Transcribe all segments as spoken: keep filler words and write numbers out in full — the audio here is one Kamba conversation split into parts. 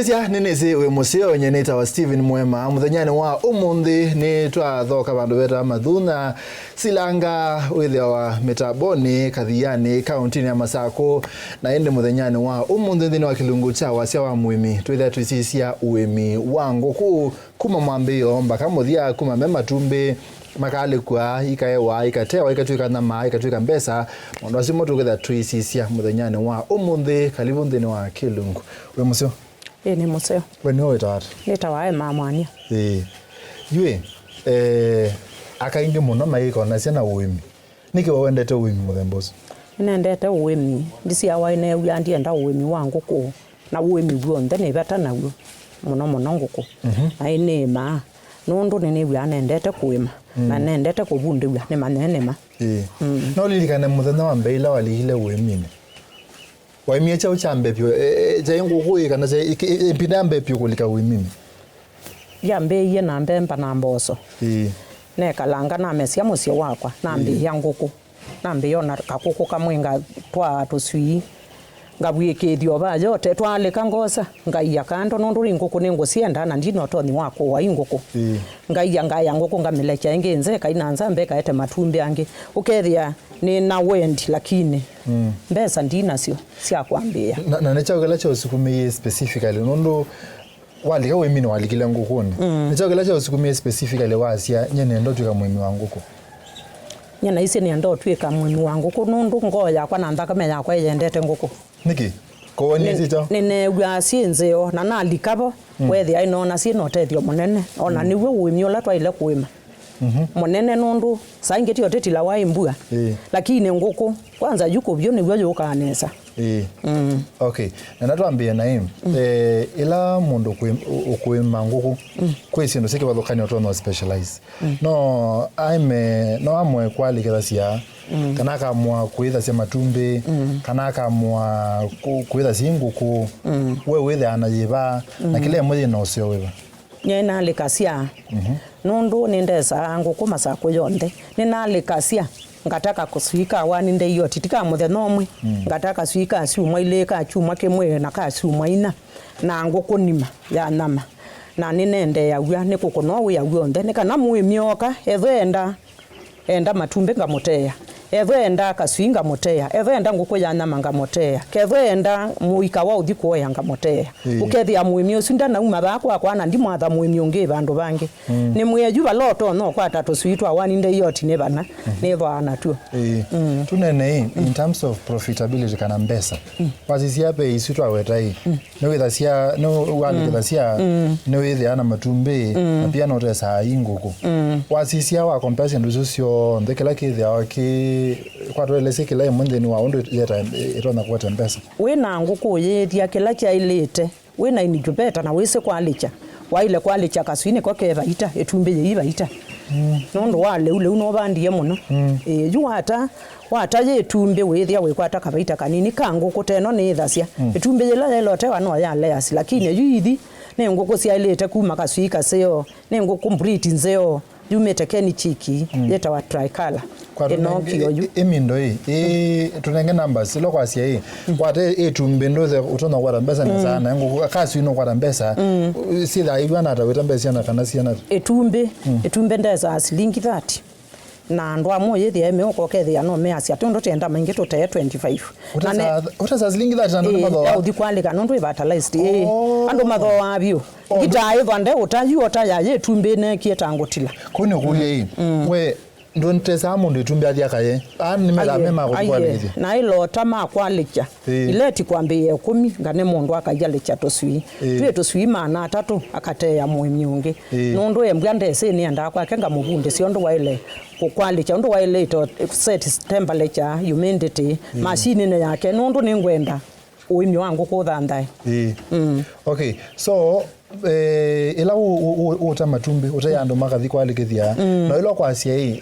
Ya, nĩnĩsĩ wĩ mũseo, nye nĩtawa Steven Mwema. Mũthenyanĩ wa ũmũnthĩ nĩtwathoka vandũ vetawa Mathunya, Silanga, wĩthĩawa mĩtambonĩ, Kathianĩ, kaũntĩnĩ ya Masakũ. Na ĩndĩ mũthenyanĩ wa ũmũnthĩ nthĩnĩ wa kĩlungu kya wasya wa mũĩmi, twĩthĩa tũisisya ũĩmi wa ngũkũ kuma mwambĩĩo mbaka mũthya, kuma me matumbĩ, makalĩkw'a, ikaewa, ikatewa, ikatw'ĩka nyama, ikatw'ĩka mbesa. Maũndũ asu mo tũkwĩthĩa tũisisya mũthenyanĩ wa ũmũnthĩ. Karibu nthĩnĩ wa kĩlungu. Wĩ mũseo? Ĩĩ, nĩ mũseo. We nĩwe wĩtawa ata? Nĩtawa Emma Mwania. Ĩĩ. Yu ĩ, eh, aka aingĩ mũno mayĩkonasya na ũĩmi. Nĩkĩ we wendete ũĩmi mũthemba ũsu? Nĩnendete ũĩmi. Ndisyawa ĩneew'aa ndienda ũĩmi wa ngũkũ. Na ũĩmi w'onthe nĩ vata naw'o, mũno mũno ngũkũ. Mhm. Na ĩnĩĩmaa, nũndũ nĩnĩw'aa nendete kũĩma, na nendete kũvundĩw'a nĩmanye nĩma. Ĩĩ. Mm. No ũlilikane mũthenya wa mbee ĩla walikile ũĩminĩ? Waĩmie kyaũ kya mbee vyũ? E, e, kyaĩ ngũkũ ĩ, kana kyaĩ, ĩ, ĩ, ĩvinda ya mbee vyũ kũlika ũĩminĩ? Yambĩĩie na mbemba na mboso. Ĩĩ. Nekalanga namesya mũsyĩ wakwa, nambĩĩa ngũkũ. Nambĩĩa ona kakũkũ kamwe ngatwaa tũswii. Ngavw'ĩkĩĩthya o vaa yote, twalĩka ngosa, ngaia kando, nũndũ ĩ ngũkũ nĩngũsyenda, na ndina ũtonyi wa kũũa ĩ ngũkũ. Ĩĩ. Ngaia, ngaĩa ngũkũ, ngamĩlekya ĩngĩ nze, ĩkaina nza, mbee ĩkaete matumbĩ angĩ. Ũkethĩa nĩ na wendi, lakini mbesa ndinasyo sya kwambĩĩa. Na, na nĩ kyaũ kĩla kyaũsukumĩie specifically? Nũndũ walika ũĩminĩ, walikile ngũkũnĩ. Mm. Nĩ kyaũ kĩla kyaũsukumie specifically wasya, "Nye nĩenda ũtw'ĩka mũĩmi wa ngũkũ"? Nye naisye nĩenda ũtw'ĩka mũĩmi wa ngũkũ nũndũ ngoo yakwa na nthakame yakwa ĩyendete ngũkũ. Nĩkĩ? Kũwonie syĩ kyaũ? Nĩneew'aa syĩ nzeo, na nalika vo, weethĩa ĩnoona syĩ na ũtethyo mũnene. O na nĩw'o ũĩmi ũla twaĩle kũĩma. Mhm. Mũnene nũndũ saa ingĩ tyo tĩtilawa ĩ mbua. Ĩĩ. Lakini ngũkũ, kwanza yu kũvyũ nĩw'o yũkaa nesa. Ĩĩ. Mm. Okay. Na na twambĩe na ĩ, eh, ĩla mũndũ ũkwĩ-, ũ-, ũkũĩma ngũkũ, kwĩ syĩndũ syĩ kĩvathũkany'o ũtonya specialize. No aime, no amwe kwalĩkĩthasya, kana akamũa kwĩthasya matumbĩ, kana akamũa kũ-, kwĩthasya ĩ ngũkũ. We wĩthĩaa na yĩva, na kĩla ĩmwe yĩ na ũseo wĩva? Nyie nalĩkasya, nũndũ nĩndesaa ngũkũ Masakũ yonthe, nĩnalĩkasya, ngata kaswii ka one day oti, ti ka mũthenya ũmwe, ngata kaswii ka syumwa ilĩ, ka kyumwa kĩmwe, na ka syumwa inya, na ngũkũ nima ya nyama. Na nĩnendeeaw'a nĩ kũkũna wĩa w'onthe, nĩ kana mũĩmi ooka, ethwe enda enda matumbĩ ngamũteea. Ethwe enda kaswii ngamũteea. Ethwe enda ngũkũ ya nyama ngamũteea. Kethwe enda mũika wa ũthi kũea ngamũteea. Ĩĩ. Ũkethĩa mũĩmi ũsu ndanauma vaa kwakwa na ndimwatha mũĩmi ũngĩ vandũ vangĩ. Nĩmwĩe yu vala ũtonya ũkwata tũswii twa one day oti nĩ vana, nĩthwaa natw'o. Ĩĩ. Tũneenei, in terms of profitability kana mbesa. Wasisya ve isu twaweta ĩ. Nĩwĩthasya, nĩwalĩkĩthasya, nĩwĩthĩaa na matumbĩ, na pia nũtesaa i ngũkũ. Wasisya, wa compare syĩndũ isu syonthe, kĩla kĩthĩawa kĩ, kwa tũelesye kĩla ĩmwe nthĩnĩ wa ũndũ yeta, ĩtonya kũete mbesa. Wĩ na ngũkũ ũyĩĩthya kĩla kyaĩlĩte, wĩ na incubator na wĩsĩ kwalĩkya, waĩle kwalĩkya kaswii nĩko ke vaita, ĩtumbĩ yĩi vaita. Nũndũ wa lĩu, lĩu nũvandie mũno. Ĩĩ, yu wata Wata yĩ ĩtumbĩ wĩĩthĩa wĩkwata kavaita kanini ka ngũkũ ta ĩno nĩĩthasya. Ĩtumbĩ yĩla yaĩle ũtewa no ya layers, lakini yu ithi nĩ ngũkũ syaĩlĩte kuma kaswii kaseo, nĩ ngũkũ breed nzeo, yumĩte Kenny Chiki, yĩtawa tricolor. Kwa ĩno tũnenge kĩo yu. Ĩ-, ĩmindo ĩ, ĩ, tũnenge numbers, ĩla kwasya ĩ, kwata ĩ-, ĩtumbĩ ndũthe ũtonya kwata mbesa nesa, na ngũkũ, kaswii no kwata mbesa, syĩthaa ĩw'ana ata wĩta mbesa syana kana syana ata? Ĩtumbĩ, ĩtumbĩ ndesaa silingi thirty. Na andũ amwe ũyĩthĩa ĩmwe ũkokethĩa no measya tũndũ tenda maingĩ tũtee twenty-five. Na ne- Ũtesa, ũtesa silingi thirty na andũ nĩ, ĩĩ, mathoa? Ya ũthi kwalĩka nũndũ ĩ fertilized, ĩĩ. Oh. Andũ mathoaa vyũ. Oh, ngitaa ĩthwa nde ũta yu ota ya yĩ ĩtumbĩ nekie ta ngũtila. Kũu nĩ kũlya ĩ. We, ndũtesaa mũndũ ĩtumbĩ athi akaye? Aa nĩ methaa me ma kũthi kwalĩkĩthya. Na ĩlota ma kwalĩkya. Ĩĩ. Ileti kwambĩĩa ĩkũmi, ngane mũndũ akaialĩkya tũswii. Ĩĩ. Twĩ tũswii maana atatũ, akateea mũĩmi ũngĩ. Ĩĩ. Nũndũ embwa ndesĩ nĩendaa kwake ngamũvundĩsya ũndũ waĩle kũkwalĩkya, ũndũ waĩlĩte set temperature, humidity, masinĩnĩ yake, nũndũ nĩngwenda ũĩmi wa ngũkũ ũthanthae. Ĩĩ. Mm. Okay, so, eh, ĩla ũ-, ũ-, ũ-, ũũta matumbĩ, ũte andũ makathi kwalĩkĩthya, na ĩla kwasya ĩ,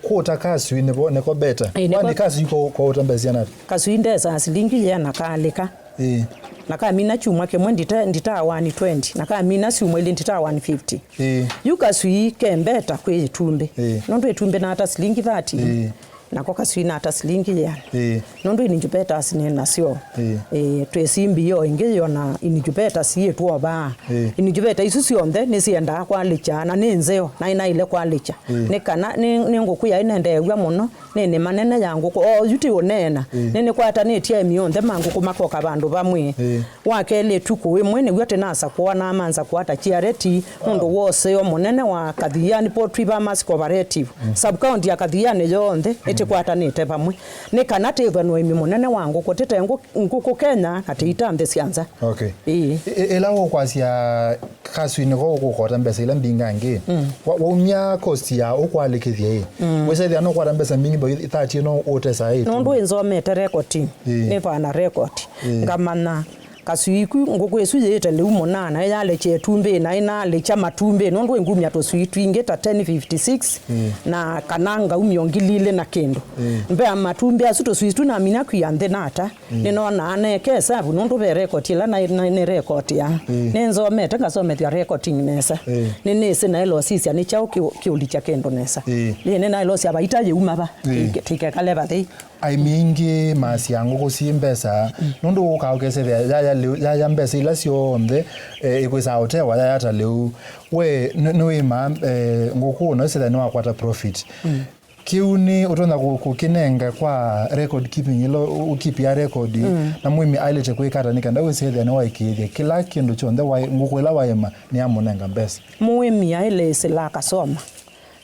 kũũta kaswii nĩvo, nĩko better. Ĩĩ, nĩko. Kwani kaswii ko-, ko ũta mbesa syana ata? Kaswii ndesaa silingi yĩana kalĩka. Ĩĩ. Na kamina kyumwa kĩmwe ndita-, nditaa one twenty, na kamina syumwa ilĩ nditaa one fifty. Ĩĩ. Yu kaswii ke mbeta kwĩ ĩtumbĩ. Ĩĩ. Nũndũ ĩtumbĩ nata silingi thirty. Ĩĩ. Nako kaswina ta silingi yĩana. Ĩĩ. Nũndũ incubators nĩ nasyo. Ĩĩ. Ĩĩ, twĩsimbi yo ĩngĩ yona incubators yĩtwovaa. Ĩĩ. Incubator isu syonthe nĩsiendaa kwalĩkya, na nĩ nzeo, na inaile kwalĩkya. Ĩĩ. Nĩ kana nĩ, nĩ ngũkũ yaĩ nendeew'a mũno, nĩ nĩ manene ya ngũkũ. O yu ti ũneena, ĩĩ, nĩ nĩkwatanĩtye aĩmi onthe ma ngũkũ makoka vandũ vamwe. Ĩĩ. Wa kelĩ, ĩtukũ ĩmwe nĩw'o tĩnasakũa na manza kũata Chiareti nũndũ wa ũseo mũnene wa Kathiani Poultry Farmers Cooperative. Mm. Sub-county ya Kathiani yonthe, mm, ĩtĩkwatanĩte vamwe nĩ kana tĩthwe na ũĩmi mũnene wa ngũkũ, tĩte ngũ-, ngũkũ Kenya na tĩita nthĩ sya nza. Okay. Ĩĩ. Ĩ-, ĩ-, ĩla ũkwasya kaswinĩ ko ũkũkota mbesa ila mbingangĩ, mm, wa-, waumya cost ya ũkwalĩkĩthya ĩ, mm, wĩsethĩa nũkwata mbesa mbingĩ mbaũ ithati ĩno ũtesa ĩ? Nũndũ ĩnzomete rekotinĩ, ĩĩ, nĩvana rekoti, ĩĩ, ngamanya kaswii ku ngũkũ ĩsu yĩĩte lĩu mũnana, ĩyalekya ĩtumbĩ na ĩnalĩkya matumbĩ, nũndũ ĩngumya tũswii twingĩ ta ten fifty-six, mm, na kana ngaumya ngili ilĩ na kĩndũ. Mm. Mbea matumbĩ asu tũswii tu namina kwia nthĩ nata, mm, nĩnonaa neke esavu, nũndũ ve rekoti ĩla na, na, nĩrekotia. Mm. Nĩnzomete, ngasomethya rekoting nesa. Mm. Nĩnĩsĩ naĩlosisya nĩ kyaũ kĩ-, kĩũlikya kĩndũ nesa. Mm. Ĩĩ, nĩnaĩlosya vaita yĩuma va, mm, tĩke-, tĩkekale vathei. Aĩmi aingĩ maasya ngũkũ syĩ mbesa, mm, nũndũ ũkaa ũkesethĩa yaya lĩu, yaya mbesa ila syonthe, eh, ĩkwĩsaa ũtewa yaya ta lĩu. We, nĩ, nĩwĩmaa, eh, ngũkũ ũno ĩsethĩa nĩwakwata profit. Mm. Kĩu nĩ ũtonya kũ-, kũkĩnenga kwa record keeping, ĩla ũ-, ũkipia record, mm, na mũĩmi aĩlĩte kwĩka ata nĩ kenda wĩsethĩa nĩwaĩkĩĩthya kĩla kĩndũ kyonthe waĩ-, ngũkũ ĩla waĩma nĩyamũnenga mbesa? Mũĩmi aĩle ĩsĩla akasoma.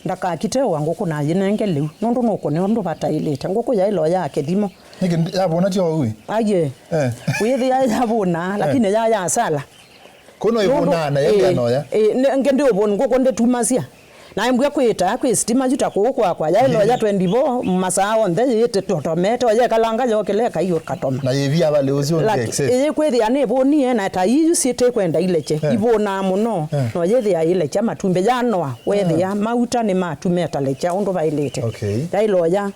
Ndakakitewa ngũkũ na ayĩnenge lĩu, nũndũ nũkũne ũndũ vataĩlĩte. Ngũkũ yaĩlo ya kĩthimo. Nĩkĩ ndi-, yavũna ti oou ĩ? Aiee. Eh. Wĩthĩa yavũna, eh, lakini ya, ya asala. Kũno ĩvũnaa na yendea noya. Ĩĩ, nĩ-, ngĩ ndĩũvũna ngũkũ ndĩtumasya. Na embwĩa kwĩta kwĩ sitima yu ta kũũ kwakwa. Yaĩlo ya twenty-four masaa onthe yĩte totomete, oyekalanga yokele kaiũ katoma. Na yĩvia vale ũcio. Laki-, excess. Ĩyĩkwĩthĩa nĩvũnie na ta iyu syĩtĩkwenda ilekye. Eh. Ivũnaa mũno. Eh. No yĩthĩa ĩlekya matumbĩ yanoa, wethĩa, mm, mauta nĩ matu metalekya ũndũ vaĩlĩte. Okay. Yaĩloya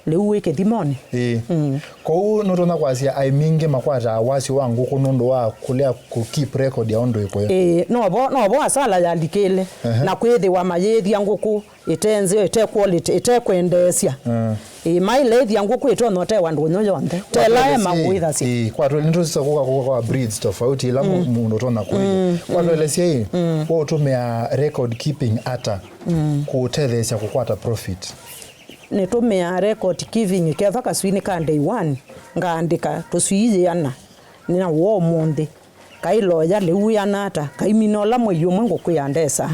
lĩu wĩ kĩthimonĩ. Ĩĩ. Mm. Kwoou nũtonya kwasya aĩmi aingĩ makwataa wasyo wa ngũkũ nũndũ wa kũlea kũ keep record ya ũndũ ĩkũya. Ĩĩ, novo, novo asala yalikĩle. Ehe. Na kwĩthĩwa mayĩĩthya ngũkũ ĩte nzeo, ĩte quality, ĩte kwendeesya. Mm. Ĩĩ, maĩleethya ngũkũ ĩtonya ũtewa ndũnyũ yonthe. Telae mawĩthasya. Ĩĩ, kwatwele nĩtũsisa kũka kũka kwa breeds tofauti ila mu-, mm, mũndũ ũtonya kũĩthya. Mm, mm. Kwatwelesya ĩ, mm, wa ũtũmĩa record keeping ata, mm, kũũtetheesya kũkwata profit? Nĩtũmĩaa record keeping, kethwa kaswinĩ ka day one, ngaandĩka tũswii yĩana, na w'o ũmũnthĩ, kaĩ loya lĩu wĩana ata, kaimina ũla mwei ũmwe ngũkũ ya ndesa.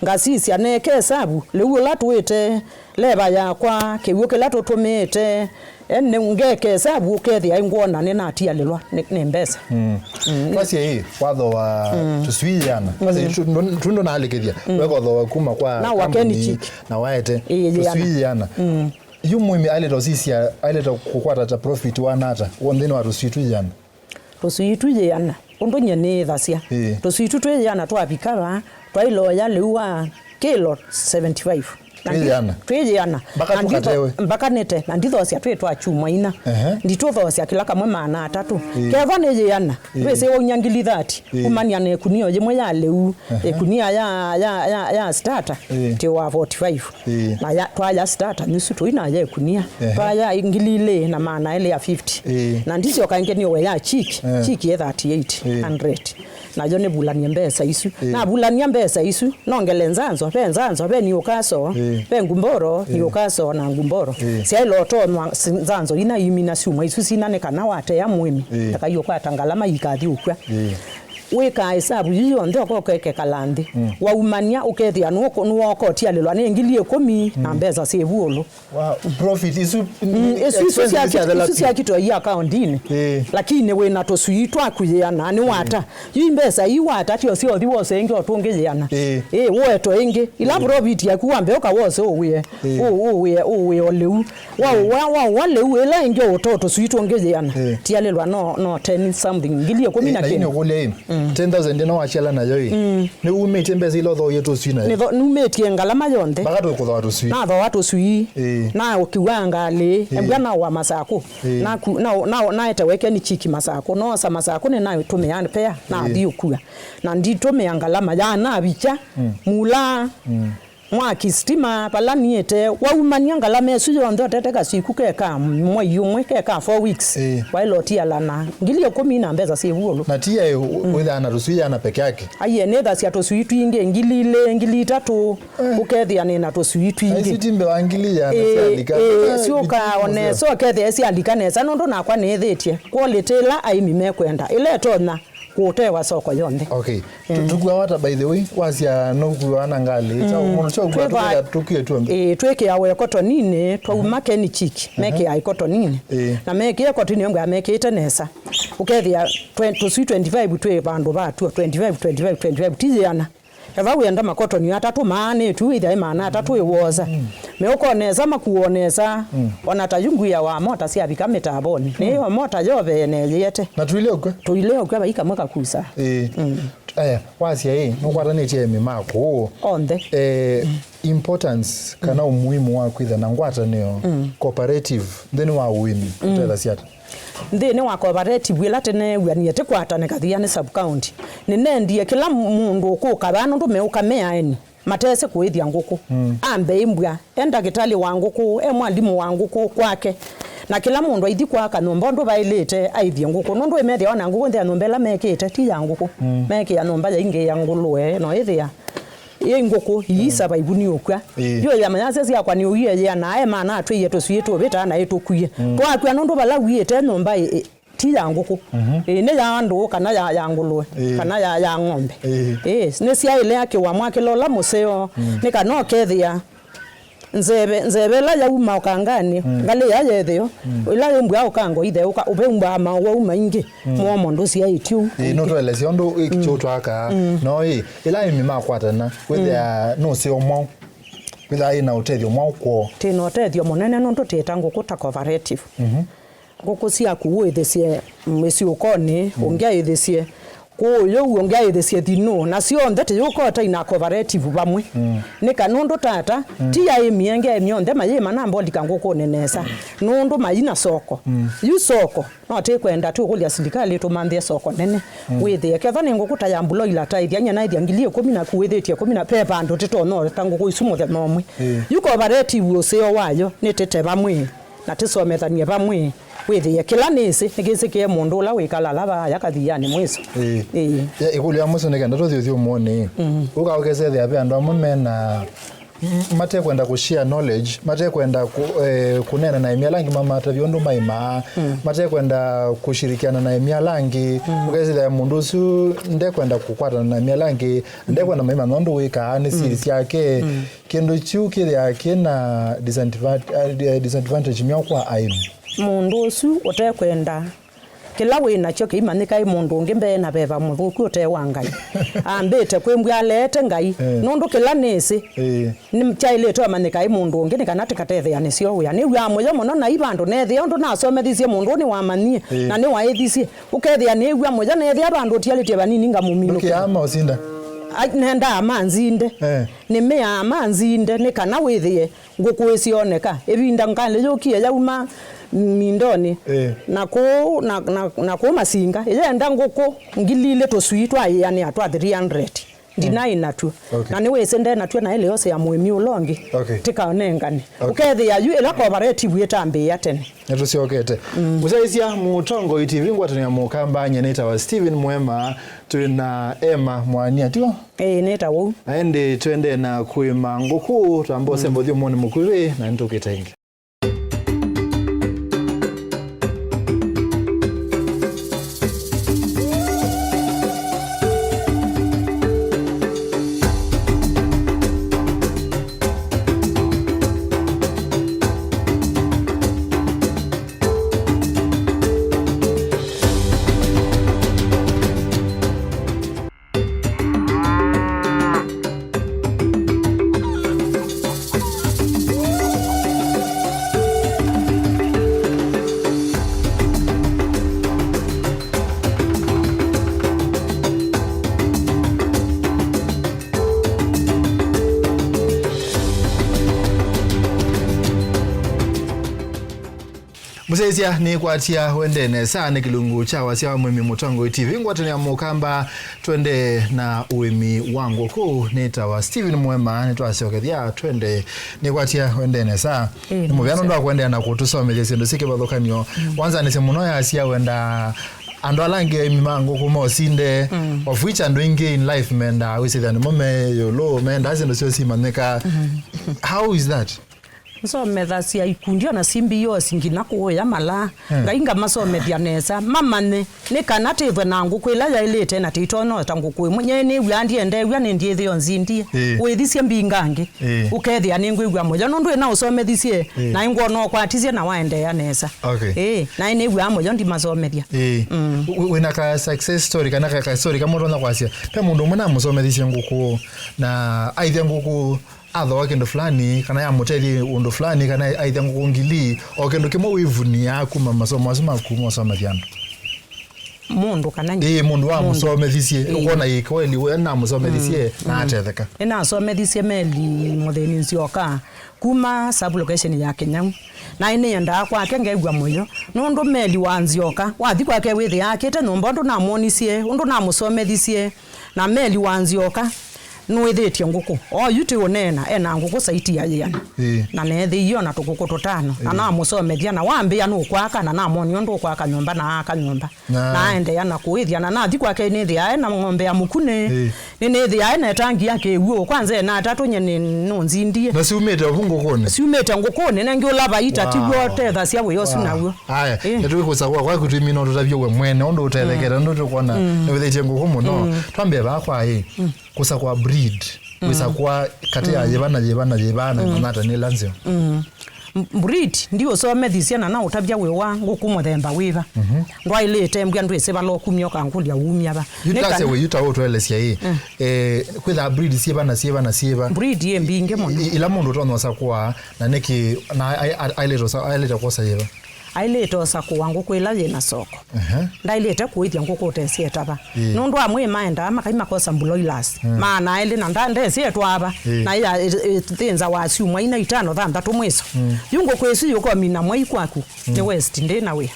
Ngasisya, neeka ĩsavu, lĩu ũla tũĩte leva yakwa, kĩw'ũ kĩla tũtũmĩĩte, yani, ngeeka ĩsavu, ũkethĩa ĩngwona nĩnatialĩlwa nĩ, nĩ mbesa. Mm. Mm. Kwasya ĩ, wathooa, mm, tũswii yĩana. Mm. Kwasya ĩ, tu-, ndo-, tu ndũnaalĩkĩthya. Mm. Weka ũthooa kuma kwa na wa kambuni, Kenny Chick, na waete, ĩĩ, yĩana. Tũswii yĩana. Mm. Yu mũĩmi aileta ũsisya, aileta kũkwata ta profit wa nata, w'o nthĩnĩ wa tũswii tũ yĩana? Tũswii tũ yĩana. Ũndũ nyie nĩĩthasya. Ĩĩ. Tũswii tũ twĩ yĩana twavika vaa, twailoya lĩu wa kĩlo seventy five. Na ndi-, twĩ yĩana. Twĩ yĩana. Mpaka na nditho-, tũkatewe. Mpaka nĩte, na ndithosya twĩ twa kyumwa ina. Ehe. Nditũthosya kĩla kamwe maana atatũ. Ĩĩ. Kethwa nĩ yĩana, ĩĩ, wĩsĩ waunya ngili thati, ĩĩ, kumania na ĩkunia yĩmwe ya lĩu, ehe, ĩkunia ya, ya, ya, ya starter, ĩĩ, ti wa forty five. Ĩĩ. Na ya, twaya starter nusu tũi na ya ĩkunia. Ehe. Twaya ngili ilĩ na maana elĩ ya fifty. Ĩĩ. Na ndisyoka ĩngĩ nĩũwe ya chik, eh, chik ĩ thirty eight hundred. Ĩĩ. Nayo nĩvulanie mbesa isu. Ĩĩ. Navulania mbesa isu, nongele nzanzo, ve nzanzo, ve Newcastle, ĩĩ, ve Gumboro, ĩĩ, Newcastle na Gumboro. Ĩĩ. Syaĩle ũtonwa si-, nzanzo ina imina syuma isu sina nĩ kana watea mũĩmi, ĩĩ, ndakaiũkwata ngalama ikathiũkw'a. Ĩĩ. Wĩkaa ĩsavu yu yonthe ũkokekekala nthĩ. Mm. Waumania ũkethĩa nũko-, nĩwooka ũtialĩlwa nĩ ngili ĩkũmi na, mm, mbesa syĩ vuũlũ. Wow, profit isu, mm, isu, isu expenses sya sya kitu, isu thela sya kitu i akaundinĩ. Eh. Lakini wĩna tũswii twaku yĩana, nĩ wata. Eh. Yu mbesa ii wata tio syothi wose ĩngĩ ũtũngĩ yĩana. Eh. Eh, woeto ĩngĩ. Ila, eh, profit yaku wambe ũka wose ũwĩe. Eh. Ũ-, ũwĩe, ũwĩe o lĩu. Wa, eh, wa, wa, wa lĩu, ĩla ĩngĩ ũto tũswii tũngĩ yĩana. Eh. Tialĩlwa no, no ten something, ngili ĩkũmi na kĩndũ. Eh, na ĩno kũlya ĩ, mm, ten thousand ĩno wakyala nayo ĩ. Mm. Nĩumĩtye mbesa ila ũthooie tũswii nayo? Nĩtho-, numĩtie ngalama yonthe. Mpaka tũkũthooa tũswii. Nathooa tũswii. Ĩĩ. Na ũkiwa ngalĩ. Ĩĩ. Embwa nawa masakũ. Ĩĩ. Naku-, na, na, naete weke nĩ chiki masakũ. Noosa masakũ nĩnatũmĩa pea, ĩĩ, nathi ũkua. Na nditũmĩa ngalama ya navikya, mm, mula. Mm. Mwaki, sitima, vala niĩte, waumania ngalama ĩsu yonthe ũtete kaswĩku keka mwei ũmwe, keka four weeks, ĩĩ, waĩla ũtialana ngili ĩkũmi na mbesa syĩ vuũlũ. Na ti yaĩ ũ-, wĩthaa na tũswii yana peke yake. Aiye, nĩthasya tũswii twingĩ, ngili ilĩ, ngili itatũ, eh, ũkethĩa nĩ na tũswii twingĩ. Na isu ti mbee wa ngili yana syalika. Ĩĩ, syũkaa o nesa, ũkethĩa syalika nesa, nũndũ nakwa nĩĩthĩtye quality ĩla aĩmi mekwenda, ĩla ĩtonya kũtewa soko yonthe. Okay. Tu-, eh, tukuawa ata, by the way, wasya nũkuawa na ngalĩ? Kyaũ mũno kyo kua twĩva-, tũkĩa, tũkie tuonge. Ĩĩ, twĩkĩawa ĩkotoninĩ, twauma Kenchik, mekĩaa ĩkotoninĩ. Ĩĩ. Na mekĩe ĩkotoninĩ, mbwa mekĩĩte nesa. Ũkethĩa twe-, tũswii twenty-five twĩ vandũ vatuo, twenty-five, twenty-five, twenty-five, ti yĩana. Eva wĩenda makotoni atatũ maanĩtw'e, wĩthĩa ĩ maana atatũ ĩwosa. Mm. Meũka o nesa, makuwa o nesa. Mm. Ona ta yu ngwia wa mota syavika mĩtavonĩ. Mm. Nĩyo mota yovee neyĩete. Na tũile ũkw'a? Tũile ũkw'a, vai kamwe kakusa. Ĩĩ. Mm. Aya, wasya ĩ, nũkwatanĩtye aĩmi ma kũũ. Onthe. Eh, importance kana, mm, ũmuhimu wa kwĩtha na ngwatanĩo, mm, cooperative nthĩnĩ wa ũĩmi, mm, ũtethasya ata? Nthĩnĩ wa cooperative ĩla tene w'anie tĩkwatane Kathiani sub county, nĩnendie kĩla mũndũ ũkũka vaa nũndũ meũka me aeni, matesĩ kũĩthya ngũkũ. Mm. Ambe ĩmbwa, e ndakĩtalĩ wa ngũkũ, e mwalimũ wa ngũkũ kwake. Na kĩla mũndũ aithi kwaka nyũmba ũndũ vaĩlĩte aĩthye ngũkũ. Nũndũ ĩmethĩawa na ngũkũ nthĩ ya nyũmba ĩla mekĩte, ti ya ngũkũ. Mm. Mekĩa nyũmba yaingĩ ya ngũlũe, no ĩthĩa ĩ ngũkũ ii, mm, survive nĩ ũkw'a. Ĩĩ. Yu ĩyama yasya syakwa nĩ ũie yĩana, e maana atwĩie tũswii tũvĩtaa na ĩtũkwie. Mm. Twakw'a nũndũ vala wiĩte nyũmba ĩ, ĩ, ti ya ngũkũ. Mhm. Ĩĩ, nĩ ya andũ kana ya, ya ngũlũe, ĩĩ, kana ya, ya ng'ombe. Ĩĩ. Ĩĩ, nĩ syaĩle akĩwa mwakĩla ũla mũseo, mm, nĩ kana ũkethĩa nzeve, nzeve ĩla yauma ũkanganĩ, mm, ngalĩ ya yetheo, mm, ĩla yĩmbwa ũkango itheũka, ũveumbaa maũwau maingĩ, mm, mũomo ndũsyaĩtye ũu. Ĩĩ, nũtũelesya ũndũ, mm, kyo twakaa. Mm. No ĩ, ĩla aĩmi makwatana, wĩthĩa, mm, nũseo mwaũ? Wĩthĩa ĩna ũtethyo mwaũ kwoo? Twĩ na ũtethyo mũnene nũndũ twĩta ngũkũ ta cooperative. Mhm. Ngũkũ syaku ũĩthĩsye mĩsyũkonĩ, mm, ũngĩ aĩthĩsye kũũ ũyũ, ũngĩ aĩthĩsye thinũ, na syonthe tĩyũkota ina cooperative vamwe. Mm. Nĩ kana ũndũ tata, mm, ti aĩmi engĩ, aĩmi onthe mayĩma na mbolika ngũkũnĩ nesa, nũndũ maina soko. Mm. Yu soko, no tĩkwenda tũkũlya silikalĩ tũmanthĩe soko nene. Mm. Wĩthĩe, kethwa nĩ ngũkũ ta ya mbuloila ta ĩthya nyie naĩthya ngili ĩkũmi naku wĩthĩtye ĩkũmi na, ve vandũ tĩtonya ũta ngũkũ isu mũthenya ũmwe. Ĩĩ. Yu cooperative ũseo wayo nĩ tĩte vamwe. Na tĩsomethanie vamwe, wĩthĩe kĩla nĩsĩ nĩkĩsĩkĩe mũndũ ũla wĩkalaa vaya Kathiani mwĩso. Ĩĩ. Ĩĩ. Ya, ĩkũlyo ya mũisyo nĩ kenda tũthi ũthyũmũonĩ. Mm. Ũka ũkesethĩa ve andũ amwe mena, m-, matekwenda kũshare knowledge, matekwenda kũ-, eh, kũneena na aĩmi ala angĩ mamatavye ũndũ maĩmaa, mm, matekwenda kũshirikiana na aĩmi ala angĩ, mm, ũkesethĩa mũndũ ũsu ndekwenda kũkwatana na aĩmi ala angĩ, ndekwenda maĩma nũndũ wĩkaa nĩ, mm, siri syake. Mm. Kĩndũ kyu kĩthĩaa kĩ na disadva-, eh, disadvantage myaũ kwa aĩmi? Mũndũ ũsu ũtekwenda kĩla wĩ nakyo kĩimanyĩka ĩ mũndũ ũngĩ mbee na veva mũthũku ũte wa Ngai. Ambĩte kwĩmbwa aleete Ngai, eh, nũndũ kĩla nĩsĩ, eh, nĩ kyaĩlĩte ũmanyĩka ĩ mũndũ ũngĩ nĩ kana tĩkatetheanĩsye wĩa. Nĩw'aa mũyo mũno na i vandũ neethĩa ũndũ nasomethisye mũndũ ũũ nĩwamanyie, eh, na nĩwaĩthisye. Ũkethĩa nĩw'a mũyo neethĩa vandũ ũtialĩtye vanini ngamũminũkĩla. Ndũkĩaa maũsinda. Ai, nendaa manzinde. Eh. Nĩmĩaa manzinde nĩ kana wĩthĩe ngũkũ ĩsyoneka. Ĩvinda ngalĩ yũkie yauma mindonĩ, eh, na kũu, na, na, na kũu Masinga, ĩyenda ngũkũ ngili ilĩ tũswii twa ĩanĩa twa three hundred. Ndinaĩ, mm, natw'o. Okay. Na nĩwĩsĩ nde natw'o na ĩlĩ yose ya mũĩmi ũla ũngĩ. Okay. Tĩkanengane. Okay. Ũkethĩa yu ĩla cooperative ĩtambĩĩa tene. Nĩtũsyokete. Mm. Mũsyaĩĩsya Mũtongoi T V ngwatanĩo ya Mũkamba, nyie nĩtawa Stephen Mwema, twĩ na Emma Mwania, tiw'o? Ĩĩ, nĩ ta ũu. Na ĩndĩ tũendee na kũĩma ngũkũ, twamba ũsemba ũthyũmũonĩ mũkuvĩ, na nĩtũkĩte ĩngĩ. Mũsyaĩĩsya, nĩkwatia wende nesa, nĩ kĩlungu kya wasya wa Mũĩmi Mũtongoi T V. Ngwatanĩa Mũkamba, twende na ũĩmi wa ngũkũ. Nĩtawa Steven Mwema, nĩtwasyokethya twende. Nĩkwatia wende nesa. Ĩĩ, nĩ mũvea nũndũ wa kũendeea na kũtũsomethya syĩndũ syĩ kĩvathũkany'o. Mm. Wanzanĩsye mũno yasya wenda andũ ala angĩ aĩmi ma ngũkũ mosinde, mm, of which andũ aingĩ in life mendaa wĩsĩthya nĩmo me ĩũlũ, mendaa syĩndũ syoo simanyĩka. Mm. How is that? Nsomethasya ikundi ona C B Os nginya kũũya mala. Hmm. Ngai ngamasomethya nesa, mamanye nĩ kana tĩthwe na ngũkũ ĩla yaĩlĩte na tĩitonya o ta ngũkũ ĩmwe. Nyie nĩw'aa ndyendeew'a nĩ ndyĩthĩo nzindie. Ĩĩ. Wĩthisye mbingangĩ. Ĩĩ. Ũkethĩa nĩngwĩw'a mũyo nũndũ ĩna ũsomethisye, ĩĩ, na ĩngwona ũkwatisye na waendeea nesa. Okay. Ĩĩ, naĩ nĩw'aa mũyo ndimasomethya. Ĩĩ. Mm. Wĩ-, wĩna ka success story kana ka, ka story kamwe ũtonya kwasya? Ve mũndũ ũmwe namũsomethisye ngũkũ na aithya ngũkũ athooa kĩndũ fulani, kana yamũtethya ũndũ fulani, kana aithya ngũkũ ngili, o kĩndũ kĩmwe wĩvuniaa kuma masomo asu maku mosomethya andũ? Mũndũ kana nyie? Ĩĩ, mũndũ wamũsomethisye, ĩĩ, ũkona ĩ kweli we namũsomethisye, mm, na, mm, atetheka. Nĩnasomethisye Meli Mũthĩni Nzioka kuma sub location ya Kĩnyau. Naĩ nĩendaa kwake ngew'a mũyo nũndũ Meli wa Nzioka wathi kwake wĩthĩa akĩte nyũmba ũndũ namwonisye, ũndũ namũsomethisye. Na Meli wa Nzioka nũĩthĩtye ngũkũ. Oyu tĩ ũneena, ena ngũkũ saiti ya yĩana. Ĩĩ. Na neethĩie ona tũkũkũ tũtano. Na, ĩĩ, namũsomethya, na wambĩa nũkwaka, na namwonia ũndũ ũkwaka nyũmba, na aaka nyũmba. Na, na aendeea na kũĩthya, na nathi kwake nĩthĩae na ng'ombe ya mũkunĩ. Ĩĩ. Nĩnĩthĩae na ĩtangi ya kĩw'ũ. Kwanza ena atatũ, nye nĩ, nũnzindie. Na siumĩte ovu ngũkũnĩ? Siumĩte ngũkũnĩ, nengĩ ũla vaita, wow, tiw'o ũtethasya wĩa ũsu, wow, naw'o. Aya, ĩĩ, nĩtũikũsa kwa kwaku twĩmina ũtũtavye we mwene ũndũ ũtethekete, mm, ũndũ tũkwona, mm, nĩwĩthĩtye ngũkũ mũno. Mm. Twambie vaa kwa ĩ, mm, kũsakwa breed, mm, wĩsakwa katĩ ya, mm, yĩva na yĩva na yĩva na, mm, na nata nĩ ĩla nzeo. Mm. M-, breed ndiũsomethisye na naũtavya wĩ wa ngũkũ mũthemba wĩva. Mhm. Ndwaĩlĩte mbw'a ndwĩsĩ vala ũkumya ũkangũlya umya va. Yu nĩ tasya kana wĩ yu ta ũtũelesya ĩ, mm, eh, kwĩthaa breed syĩva na syĩva na syĩva. Breed yĩ mbingĩ mũno. I-, ila mũndũ ũtonya ũsakũa, na nĩkĩ, na ai-, ai-, ailĩte ũsa-, ailĩte kwosa yĩva? Ailĩte ũsakũa ngũkũ ĩla yĩ na soko. Ehe. Ndailĩte kũĩthya ngũkũ ũtesyetava. Ĩĩ. Nũndũ amwe maendaa makai makosa broilers. Mm. Maana elĩ na nda-, ndesyetwa ava. Ĩĩ. Na ya, ĩ-, ĩ-, ĩthĩnzawa syumwa ina itano thanthatũ mwĩso. Mm. Yu ngũkũ ĩsu yũkomina mwei kwaku. Mm. Nĩ waste, ndĩ na wĩa.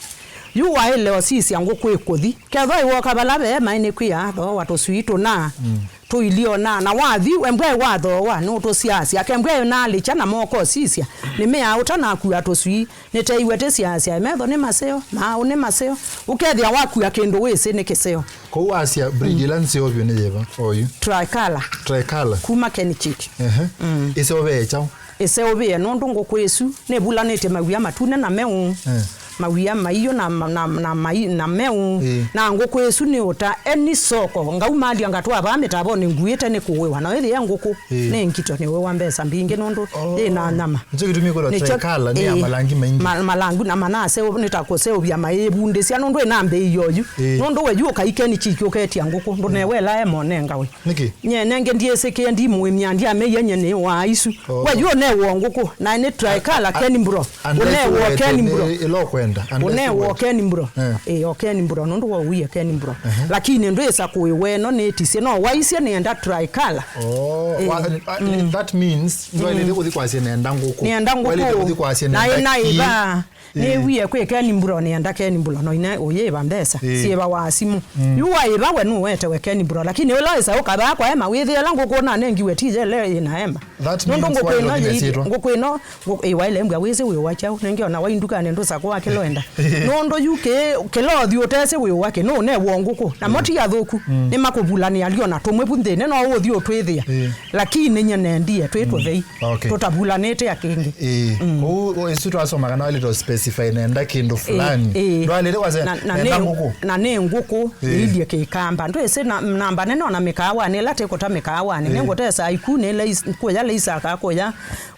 Yu waĩle ũsisya ngũkũ ĩkũthi. Kethwa ĩwoka vala ve maĩ nĩkwĩa thooa tũswii tũna. Mm. Tũiliona, na wathi, we mbwaĩ wathooa, nũtũsiasya. Ke mbwaĩ nalĩkya na moko sisya, nĩmĩaa ũtanakua tũswii, nĩteiwe tĩsiasya, metho nĩ maseo, maaũ nĩ maseo. Ũkethĩa wakua kĩndũ wĩsĩ nĩ kĩseo. Kũu wasya breed, mm, ĩla nzeo vyũ nĩ yĩva, oyu? Tricolor. Tricolor. Kuma Kenchic. Ehe. Mm. Ĩseũvĩe kyaũ? Ĩseũvĩe nũndũ ngũkũ ĩsu nĩvulanĩtye mawia matune na meũ. Eh. Mawia maiũ na, na, na, mai-, na meũ. Ĩĩ. Na ngũkũ ĩsu nĩ ũta any soko. Ngaumalya ngatwaa vaa mĩtavonĩ nguĩte nĩ kũĩwa. Na wĩthĩe ngũkũ, ĩĩ, nĩ ngito, nĩ ũĩwa mbesa mbingĩ nũndũ, oh, yĩ na nyama. Nĩkyo kĩtumi kwĩtwa, nĩkyo, tricolor, nĩ ya, ĩĩ, malangi maingĩ. Ma-, malangu na manase nĩ ta kũseũvya maĩvundĩsya nũndũ ĩna mbei yoyu. Ĩĩ. Nũndũ we yu ũkai Kenchic ũketya ngũkũ, ndũnewela emonengawe. Nĩkĩ? Nye nenge ndyĩsĩkĩe ndi mũĩmya, ndyameie nye nĩ wa isu. Oh. We yu ũnewo ngũkũ, na nĩ tricolor, a, a, Kenbro. Ũnewo Kenbro. Ĩla ũkwenda. Ũnewo Kenbro. Eh. Ĩĩ, o Kenbro, nũndũ wauie Kenbro. Ehe. Lakini ndwĩsa kũĩwa ĩno nĩtisye, no waisye nĩenda tricolor. Oh, ĩĩ, wa, uh, mm, that means, ndwaĩlĩte, mm, kũthi kwasya nĩenda ngũkũ. Nĩenda ngũkũ. Waĩlĩte kũthi kwasya na nĩenda ĩna kĩ? Ĩva. Ĩĩ. Nĩwie kwĩ Kenbro, nĩenda Kenbro, no ina ũyĩva mbesa, ĩĩ, syĩva wa simũ. Mm. Yu waĩva we nũwetewe Kenbro, lakini ũla wĩsa ũkavaa kwa ema, wĩthĩe ĩla ngũkũ nanengiwe ti yele ĩna ema. That means nũndũ ngũkũ ĩno yĩithi-, ngũkũ ĩno, ngũkũ, ĩĩ, waĩle mbwa wĩsĩ wĩ wa kyaũ, nenge ona wai ndukanĩ ndũsakũa kĩla wenda. Nũndũ yu kĩ-, kĩla ũthi ũtesĩ wĩ wake, nũũnewo ngũkũ. Namo, mm, ti athũku, mm, nĩmakũvulanĩa lio na tũmwe vu nthĩnĩ, no ũthi ũtwĩthĩa. Ĩĩ. Lakini nye nendie twĩ, mm, tũthei. Okay. Tũtavulanĩte akĩngĩ. Ĩĩ. Mm. Kũu, ũ, ĩsu twasoma kana waĩlĩte specify nenda kĩndũ, ĩĩ, fulani. Ĩĩ. Ndwaĩlĩte kwasya, na, na nenda nĩ ngũkũ. Na nĩ ngũkũ, ĩĩ, ĩilye kĩkamba. Ndwĩsĩ na, namba nene ona mĩkaawanĩ, ĩla tĩkũta mĩkaawanĩ. Ĩĩ. Nĩngũtesa ikunĩ ĩla is-, kũya ĩla isaka, kũya,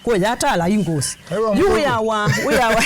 kũya tala ingũsi. Ewa. Yu ngũkũ. Wĩa wa, wĩa wa,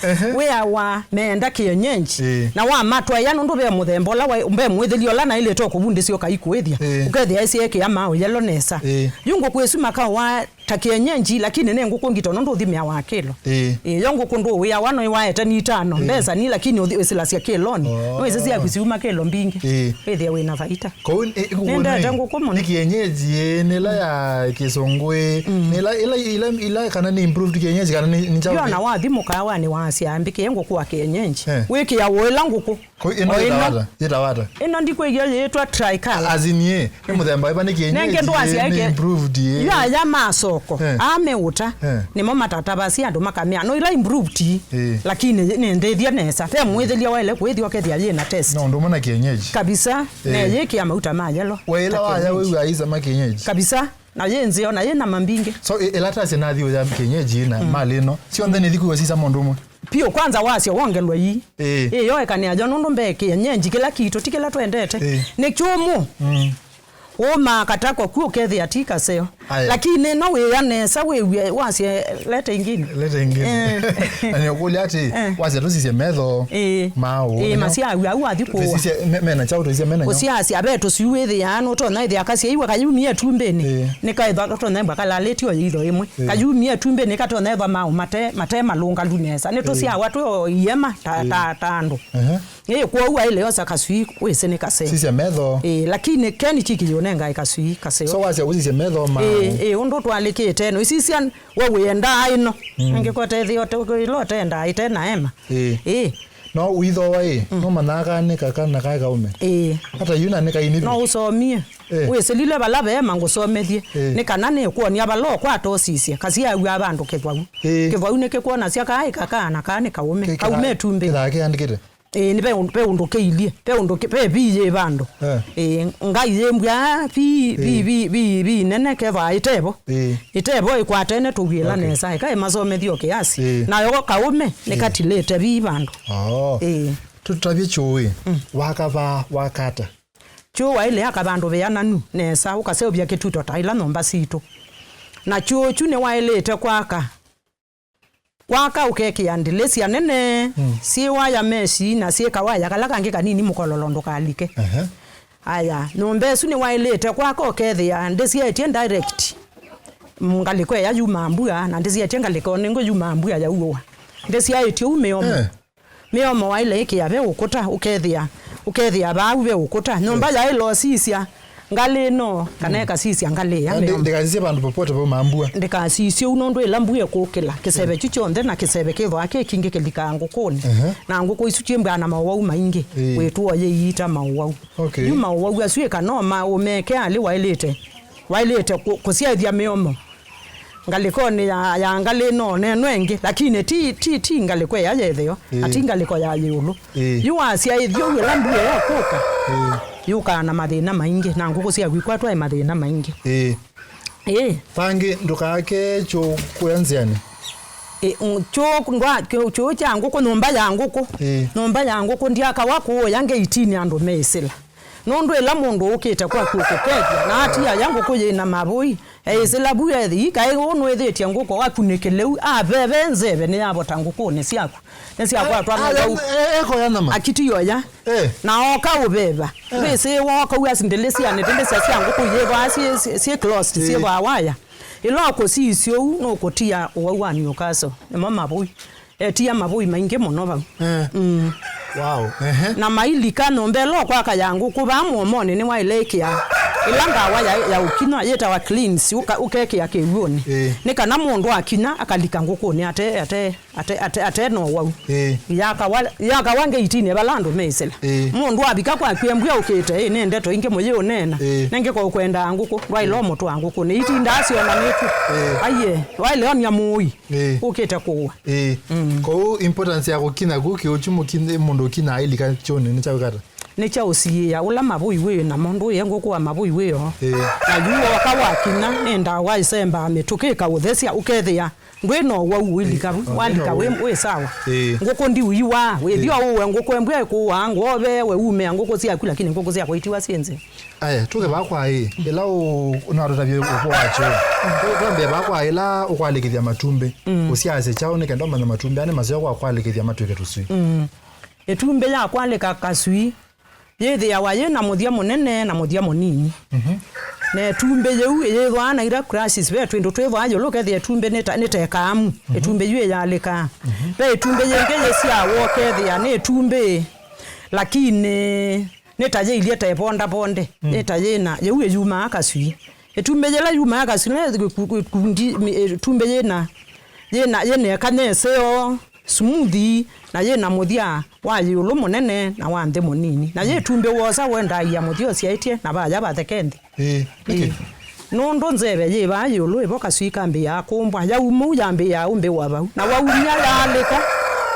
ehe, wĩa wa meenda kienyeji. Ĩĩ. Na wamatwaĩa nũndũ ve mũthemba ũla wa, ve mwĩthĩlyo ũla naĩlĩte kũvundĩsya ũkaikũĩthya. Ĩĩ. Ũkethĩa ĩsyĩkĩa maũ yelo nesa. Ĩĩ. Yu ngũkũ ĩsu makawa ta kienyeji, lakini nĩ ngũkũ ngito nũndũ ũthimĩawa kĩlo. Ĩĩ. Ĩĩ, yo ngũkũ ndũwĩawa no ĩwaete ni itano, ĩĩ, mbesa ni, lakini ũthi-, wĩsilasya kĩlonĩ. Oh. No ĩsĩ syaku siuma kĩlo mbingĩ. Ĩĩ. Wĩthĩa wĩna vaita. Kũu ĩ-, ĩ-, ngũkũ nĩndete ĩno ĩ-, ngũkũ mũno. Nĩ kienyeji ĩ, nĩ ĩla ya kĩsũngũ ĩ, mm, nĩ ĩla, ĩla, ĩla, ĩla kana nĩ improved kienyeji kana nĩ, nĩ kyaũ? Yo na wathi mũkawanĩ wasya mbĩkĩe ngũkũ wa kienyeji. Eh. Wĩkĩawa ĩla ngũkũ. Ko ĩno o ĩno. Yĩtawa ata? Yĩtawa ata? Ĩno ndikwĩie yĩtwa tricolor. As in ĩ, nĩ mũthemba wĩva, nĩ kienyeji, nenge ndwasya ĩ, nĩ ĩke-, improved ĩ? Yo aya ma soko, eh, a meũta, eh, nĩmo matatavasya andũ makamea. No ila improved, eh, lakini nĩ ndĩthya nesa. Ve mwĩthĩlya waĩle kwĩthya ũkethĩa yĩna test. No ũndũ ũmwe na kienyeji. Kabisa, eh, ne yĩkĩa mauta ma yellow. We ĩla waya wĩw'a ĩsama kienyeji. Kabisa, na yĩ nzeo, na yĩ na mambingĩ. So, ĩ-, ĩla tasya nathi ũya kienyeji na, mm, malĩ ĩno, syonthe nĩ thiku sisa mũndũ ũmwe. Piũ, kwanza wasya wongelwa ii. Ĩĩ. Ĩĩ, yoekanĩa yo nũndũ mbee kienyeji kĩla kitũ ti kĩla twendete. Ĩĩ. Nĩ kyũmũ. Mm. Ũmaa katako ku ũkethĩa ti kaseo. Aya. Lakini no wĩa nesa wĩw'e wasya lete ingine. Lete ingine. Eh. Na nĩũkũlya atĩ, eh, wasya tũsisye metho, ĩĩ, maũ, ĩĩ, nĩmo? Masyawa au wathi kũwa. Tũsisye, me-, mena kyaũ tũsisye mena nyaũ? Ũsyasya ve tũsiu wĩthĩaa nũtonya ĩthĩa kasyaiwa kayumie ĩtumbĩnĩ. Ĩĩ. Nĩkaĩthwa katonya ĩmbwa kalalĩtio yĩitho ĩmwe. Ĩĩ. Kayumie ĩtumbĩnĩ katonya ĩthwa maũ mate, mate malũngalu nesa. Nĩtũsyawa twĩ o iema ta, ĩĩ, ta, ta andũ. Ehe. Ĩĩ, kwoou aĩle osa kaswii wĩsĩ nĩ kaseo. Sisya metho. Ĩĩ, lakini keni kiki yũnengae kaswii kaseo. So wasya ũsisye metho ma. Ĩĩ, ĩĩ, ũndũ twalĩkĩte ĩno. Isisya we wĩendaa ĩno. Mm. Angĩkotethĩa ĩla ũtendaa ĩte na ema. Ĩĩ. Ĩĩ. No ũithowa ĩ, mm, no manyaga nĩ kaka na kaĩ kaũme. Ĩĩ. Hata yu na nĩ kaini. No ũsomie. Eh. Wĩsĩlile vala veema ngũsomethye. Eh. Nĩ kana nĩkwony'a vala ũkwata ũsisye. Kasyawa vandũ kĩvau. Eh. Kĩvau nĩkĩkwonasya kaĩ kaka na kaa nĩ kaũme. Kĩ-, kaũme kĩthaa-, ĩtumbĩ. Kĩthaa kĩandĩkĩte. Ĩĩ, nĩ ve ũndũ, ve ũndũ kĩilyĩ, ve ũndũ kĩ-, ve vi yĩ vandũ. Eh. Ĩĩ, ngai yĩmbwĩa vi, vi, eh, vi, vi, vi nene kethwaa ĩtevo. Ĩĩ. Ĩtevo ĩkwatene tũw'ĩla, okay, nesa, ĩka ĩmasomethyo kĩasi. Ĩĩ. Nayo kaũme nĩ, ĩĩ, katilĩte vi vandũ. Oh. Ĩĩ. Tũtavye kyũĩ, mm, wakavaa wakata. Kyũũ waĩle aka vandũ veananu nesa, ũkaseũvya kĩtuto ta ila nyũmba sitũ. Na kyũũ kyu nĩwaĩlĩte kwaka. Kwaka ũkekĩa ndĩlĩsya nene, mm, syĩ waya meshi na syĩ kawaya kala kangĩ kanini mũkololo ndũkalike. Ehe. Aya, nyũmba ĩsu nĩwaĩlĩte kwaka ũkethĩa ndĩsyaĩtye direct. Mm, ngalĩko ĩya yumaa mbua, na ndĩsyaĩtye ngalĩko nĩngĩ yumaa mbua yaua. Ndĩsyaĩtye ũu mĩomo. Eh. Mĩomo waĩle ĩkĩa ve ũkũta, ũkethĩa, ũkethĩa vau ve ũkũta. Nyũmba, eh, yaĩle ũsisya ngalĩ ĩno, kana, mm, ĩkasisya ngalĩ ĩya. Yaani, mĩomo ndĩkasisye vandũ popote vauma mbua. Ndĩkasisye ũu nũndũ ĩla mbua ĩkũkĩla, kĩseve, mm, kyu kyonthe na kĩseve kĩthwaa kĩ kingĩ kĩlikaa ngũkũnĩ. Ehe. Na ngũkũ isu syĩmbwaa na maũwau maingĩ, ĩĩ, wĩtũo yĩiita maũwau. Okay. Yu maũwau asu ĩka no ma-, ũmeke alĩ waĩlĩte, waĩlĩte kũ-, kũsyaĩthya mĩomo. Ngalĩkonĩ ya, ya ngalĩ ĩno nenwe ĩngĩ, lakini ti, ti, ti ngalĩko ĩya yetheo, ĩĩ, na ti ngalĩko ya ĩũlũ. Ĩĩ. Yu wasyaĩthya ũu ĩla mbua ĩyo kũka, ĩĩ, yũkaa na mathĩna maingĩ, na ngũkũ syaku ikwatwa nĩ mathĩna maingĩ. Ĩĩ. Ĩĩ. Vangĩ ndũkaake kyũũ kũya nzĩanĩ. Ĩ, mm, kyũũ ndwa-, kyũũ, kyũũ kya ngũkũ, nyũmba ya ngũkũ. Ĩĩ. Nyũmba ya ngũkũ ndyakawa kũũya ngeitinĩ andũ meĩsĩla. Nũndũ ĩla mũndũ ũkĩte kwaku ũkũkethya, na atiaya ngũkũ yĩna mavũi, eĩsĩla vu ethi, kaĩ ũnũĩthĩtye ngũkũ wakunĩkĩle u, aveve nzeve nĩyavota ngũkũnĩ syaku, nĩsyakwatwa nĩ wau. Ekoya nyama. Akitiyoya. Eh. Na oka ũveva. Eh. Wĩsĩ woka u asi ndĩlĩsyanĩ, ndĩlĩsya sya ngũkũ iyĩthwaa syĩ, syĩ, syĩ closed, eh, syĩthwaa waya. Ĩla ũkũsisya ũu, nũkũtia ũwau wa Newcastle, nĩmo mavũi. Etia mavũi maingĩ mũno vau. Eh. Mm. Wow. Ehe. Na mailika nyũmba ĩla ũkwaka ya ngũkũ vaa mũomonĩ nĩwaĩle ĩkĩa ĩla ndawa ya, ya ũkinywa yĩtawa cleans, ũka-, ũkekĩa kĩw'ũnĩ. Eh. Nĩ kana mũndũ akinya akalika ngũkũnĩ ate, ate, ate, ate, ate na ũwau. Eh. Yakawa, yakawa ngeitinĩ vala andũ meĩsĩla. Eh. Mũndũ avika kwaku embwĩa ũkĩte, ĩ, nĩ ndeto ingĩ mũyĩũneena. Eh. Nengĩ kwa ũkwendaa ngũkũ, ndwaĩle, eh, ũmũtwaa ngũkũnĩ. Itindaa syonanĩtw'e. Eh. Aiye, waĩle onia mũũi. Ĩĩ. Ũkĩte kũũa. Ĩĩ. Mm. Kwoou importance ya kũkinya kũu kĩũkyũ mũkinya, mũndũ ũkinyaa ailika kyũnĩ nĩ kyaũ kata? Nĩ kya ũsiĩĩa ũla mavũi wĩ namo, ndũĩe ngũkũ wa mavũi wĩoo. Ĩĩ. Na yu woka wakinya, nĩ ndawa ĩsembaa mĩtũkĩ ĩkaũthesya, ũkethĩa ndwĩ na ũwau ũilika vu, ĩĩ, walika wĩ, wĩ sawa. Ĩĩ. Ngũkũ ndiuiwaa, wĩthi, ĩĩ, o ũwe ngũkũ embwa ĩkũũaa, ngwove we umea ngũkũ syaku, lakini ngũkũ syakwa itiwa syĩ nzeo. Aya, tũke vaa kwa ĩ, ĩla ũ-, ũnatũtavye ũvoo wa kyũũ. Tũ-, twambie vaa kwa ĩla ũkwalĩkĩthya matumbĩ. Mm. Ũsyaasya kyaũ nĩ kenda ũmanya matumbĩ aa nĩ maseo kwa kwalĩkĩthya matw'ĩke tũswii? Mm. Ĩtumbĩ ya kwalĩka kaswii yĩthĩawa yĩ na mũthya mũnene na mũthya mũnini. Mhm. Na ĩtumbĩ yĩu yĩthwaa na ila crashes, ve twĩndũ twĩthwaa ĩũlũ, ũkethĩa ĩtumbĩ nĩ ta, nĩ ta ĩkaamu. Mhm. Ĩtumbĩ yu ĩyalĩkaa. Mhm. Ve ĩtumbĩ yĩngĩ yĩsyawa, ũkethĩa nĩ ĩtumbĩ, lakini nĩ ta yĩilyĩ ta ĩvondavonde, mm, nĩ ta yĩna, yĩu ĩyumaa kaswii. Ĩtumbĩ yĩla yumaa kaswii, nĩ ĩku-, ĩkundi, mi-, ĩtumbĩ yĩna, yĩna, yĩna ĩkanyeseo, smooth, na yĩna mũthya wa ĩũlũ mũnene na wa nthĩ mũnini. Na yĩ ĩtumbĩ wosa wendaia mũthya ũsyaĩtye na vaya vatheke nthĩ. Ĩĩ, nĩkĩ? Ĩĩ. Nũndũ nzeve yĩ vaa ĩũlũ, ĩvo kaswii kambĩĩaa kũmbwa. Yauma ũu yambĩĩaa ũmbĩwa vau. Na waumya yaalĩka,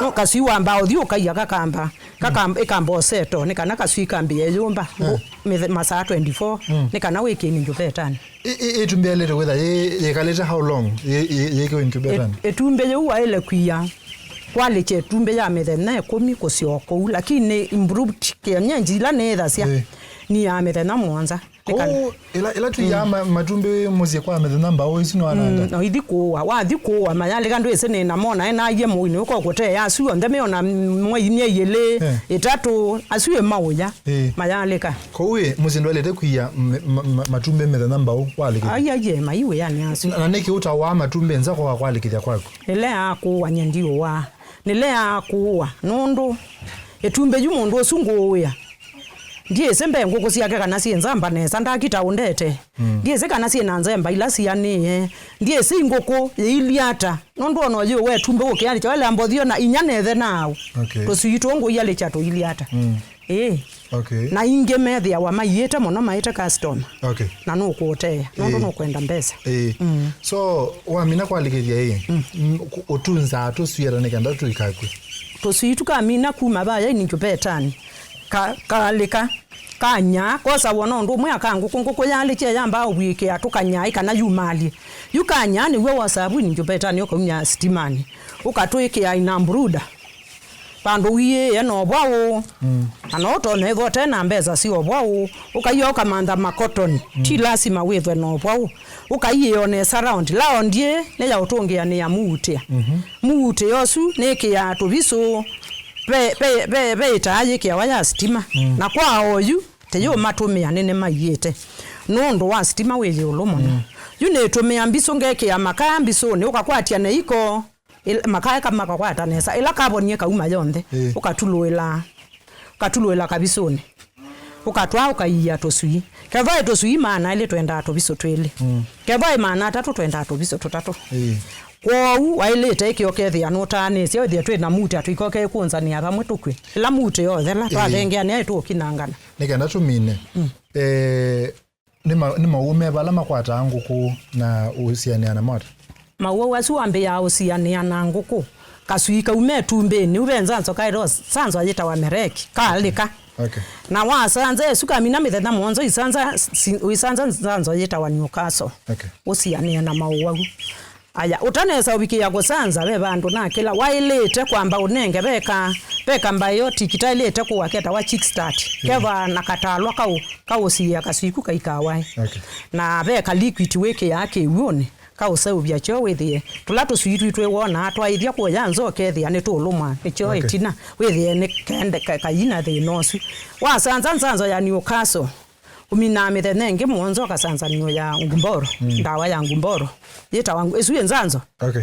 no kaswii wambaa ũthiĩ ũkaia kakamba. Kakamba, ĩkamba ũseto, nĩ kana kaswii kambĩĩe yũmba. Eh. Ngũ-, mĩthe-, masaa twenty-four, mm, nĩ kana wĩkĩe incubator-nĩ. Ĩ-, ĩ-, ĩtumbĩ yaĩlĩte kwĩtha yĩ-, yĩkalĩte how long? Yĩ-, yĩ-, yĩkĩwe incubator-nĩ? Ĩ-, ĩtumbĩ yĩu waĩle kwia kwalĩkya ĩtumbĩ ya mĩthenya ĩkũmi kũsyoka ũu, lakini improved kienyeji ila nĩĩthasya, ĩĩ, nĩ ya mĩthenya mũonza. Nĩ kana kwoou, ĩla, ĩla tũiaa, mm, ma-, matumbĩ mũsyĩ kwa mĩthenya mbaũ, isu nĩwananga? Mm, no ithi kũũa. Wathi kũũa, mayalĩka ndwĩsĩ nĩ namo, naĩ naie mũinĩ ũkokũteea asu onthe meona mwei myei ĩlĩ, eh, ĩtatũ, asu ĩ maũya, eh, mayalĩka. Kwoou ĩ, mũsyĩ ndwaĩlĩte kwia m-, ma-, ma-, matumbĩ mĩthenya mbaũ walĩkĩthya? Ai, ai, maiwĩanĩ asu. Na, na nĩkĩ ũtawaa matumbĩ nza kwa kwalĩkĩthya kwaku? Nĩleaa kũũa, nyie ndiũaa. Nĩleaa kũũa, nũndũ ĩtumbĩ yu mũndũ ũsu ngũũĩa. Ndyĩsĩ mbee ngũkũ syake kana syĩ nzamba nesa, ndakita ũndete. Mm. Ndyĩsĩ kana syĩ na nzemba ila sianĩe. Ndyĩsĩ ngũkũ yĩilyĩ ata. Nũndũ ona ũyũ we ĩtumbĩ ũkĩalĩkya, wele ambothio na inya nethe nao. Okay. Tũswii tũũ ngũialĩkya tũilyĩ ata. Mm. Ĩĩ. Okay. Na ingĩ methĩawa maiĩte mũno, maĩte customer. Okay. Na nũkũũteea, nũndũ, ĩĩ, nũkwenda mbesa. Ĩĩ. Mm. So, wamina kwalĩkĩthya ĩĩ, mm, m-, kũ-, ũtunzaa tũswii ata nĩ kenda tũikakw'e? Tũswii tũkamina kuma vaya incubator-nĩ. Ka-, kalĩka, kanyaa, kosa wona ũndũ ũmwe aka ngũkũ, ngũkũ yalĩkya yambaa ũvw'ĩkĩa tũkanyaĩ kana yumalye. Yu kanyaa nĩw'o wosaa vu incubator-nĩ ũkaumya sitimanĩ. Ũkatwĩkĩa ina brooder. Vandũ wiĩe na ũvwa ũũ. Mm. Na no ũtonya ĩthwa ũte na mbesa sya ũvwa ũũ. Ũkaia ũkamantha makotoni. Mm. Ti lasima wĩthwe na ũvwa ũũ. Ũkaiĩo nesa round. Round ĩĩ nĩ ya ũtũngĩanĩa muutĩa. Mhm. Muutĩa ũsu nĩkĩaa tũvisũ. Ve, ve, ve, ve ĩtaa yĩkĩawa ya sitima. Mm. Na kwa oyu, te yũmatũmĩa nĩnĩmaiĩte. Nũndũ wa sitima wĩ ĩũlũ mũno. Mm. Yu nĩtũmĩa mbisũ ngekĩa makaa mbisũnĩ, ũkakwatya na iko. Ĩla, makaeka makakwata nesa. Ĩla kavonie kauma yonthe, ĩĩ, ũkatulũĩla, ũkatulũĩla kavisũnĩ. Ũkatwaa ũkaiia tũswii. Kethwa ĩ tũswii maana elĩ twendaa tũvisũ twĩlĩ. Mm. Kethwa ĩ maana atatũ twendaa tũvisũ tũtatũ. Ĩĩ. Kwoou waĩlĩte ĩkĩo kethĩa nũtaanĩsye wĩthĩe twĩ na muutĩa tũikoke ĩkũnzanĩa vamwe tũkw'e. Ĩla muutĩa yothela, ĩĩ, twathengeanĩa ĩtũũkinangana. Nĩ kenda tũmine. Mm. Eh, Nĩ ma-, nĩ mawau meva ala makwataa ngũkũ na ũsianĩa namo ata? Mawau asu wambĩĩaa ũsianĩa na ngũkũ. Kaswii kauma ĩtumbĩnĩ, yu ve nzanzo kaĩtwa nzanzo yĩtawa mereki, kalĩka. Okay. Na wasanza ĩsu kamina mĩthenya mũonza, ũisanza si-, ũisanza nzanzo yĩtawa Newcastle. Okay. Ũsianĩa na mawau. Aya, ũtanesa ũvikĩĩa kũsanza, ve vandũ na kĩla waĩlĩte kwamba ũnenge, ve ka, ve kambiotic taĩlĩte kũwa ketawa chick start. Mm. Keva na katalwa kaũ, kaũsiĩa kaswii ku kaikawae. Okay. Na ve ka liquid wĩkĩaa kĩw'ũnĩ, kaũseũvya kyoo wĩthĩe. Tũla tũswii twitũ wonaa twaĩthya kũya nza ũkethĩa nĩtũũlũmwa nĩ kyoo, okay, ĩtina. Wĩthĩe nĩ kende, ka, kaina thĩna ũsu. Wasanza nzanzo ya Newcastle, ũminaa mĩthenya ĩngĩ mũonza ũkasanza nĩo ya ngumboro, mm, ndawa ya ngumboro. Yĩtawa ngu-, ĩsu yĩ nzanzo. Okay.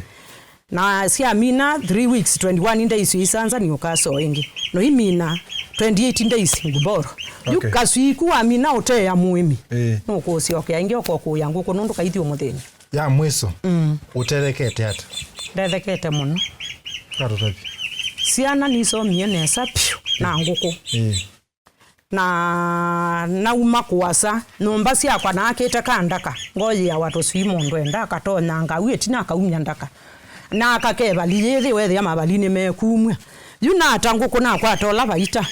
Na syamina three weeks, twenty-one days ũisanza nĩo kaso ĩngĩ. No imina twenty-eight days ngumboro. Yu, okay, kaswii ku wamina ũteea mũĩmi. Ĩĩ. Nũkũũsyoka ĩngĩ ũkokũĩa ngũkũ nũndũ kaithi ũmũthĩnĩ. Ya mwiso, mm, ũtethekete ata? Ndethekete mũno. Katũtavye. Syana nisomie nesa piũ na ngũkũ. Ĩĩ. Na nauma kũasa nyũmba syakwa, naakĩte ka ndaka, ngoyĩawa tũswii mũndũ enda akatonyanga au ĩtina akaumya ndaka. Na akakevali yĩthĩ wethĩa mavali nĩmekumw'a. Yu nata ngũkũ nakwata ũla vaita.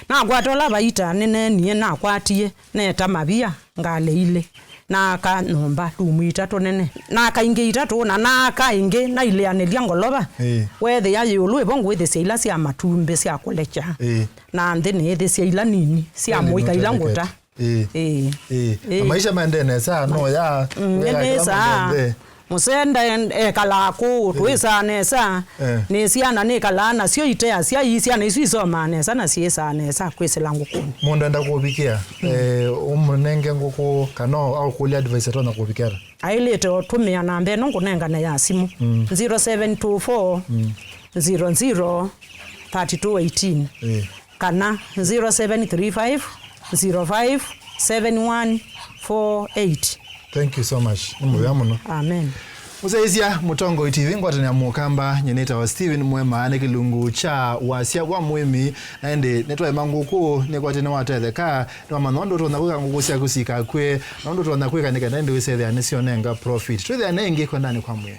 Nakwata ũla vaita, nĩneenie, nakwatie, neeta mavia, ngalĩ ilĩ. Naaka nyũmba, rumu itatũ nene. Naaka ingĩ itatũ, na naaka ĩngĩ, nailĩanĩlya ngolova. Ĩĩ. Weethĩa ĩũlũ ĩvo ngwĩthĩsya ila sya matumbĩ sya kũlekya. Ĩĩ. Na nthĩ nĩĩthĩsya ila nini sya mũika ila ngũta. Ĩĩ. Ĩĩ. Ĩĩ. Ĩĩ. Na maisha maendee nesa, no ya, mm, wĩkaa kĩla nesa mũndũ onthe. Mũsee ndaen-, ekalaa kũũ, twĩsaa nesa. Eh. Nĩ syana nĩkalaa nasyo iteasya, ii syana isu isomaa nesa na syĩsaa nesa kwĩsĩla ngũkũnĩ. Mũndũ enda kũvikĩa, eh, ũmũnenge ngũkũ kana aũkũlya advice atonya kũvikĩa ata? Aĩlĩte ũtũmĩa namba ĩno ngũnengane ya simũ. Mm. zero seven two four, zero zero, thirty two eighteen. Eh. Kana zero seven three five, zero five, seven one four eight. Thank you so much. Nĩ mũvea mũno. Amen. Mũsyaĩĩsya Mũtongoi T V ngwatanĩa mũkamba, nyie nĩtawa Stephen Mwema, nĩ kĩlungu kya wasya wa mũĩmi, na ĩndĩ nĩtwaĩma ngũkũ nĩkwatĩ nĩwatetheka, nĩwamanya ũndũ ũtonya kwĩka ngũkũ syaku sikakw'e, na ũndũ ũtonya kwĩka nĩ kenda ĩndĩ wĩsethĩa nĩsyonenga profit. Twĩthĩane ĩngĩ kwendanĩ kwa mwĩĩ.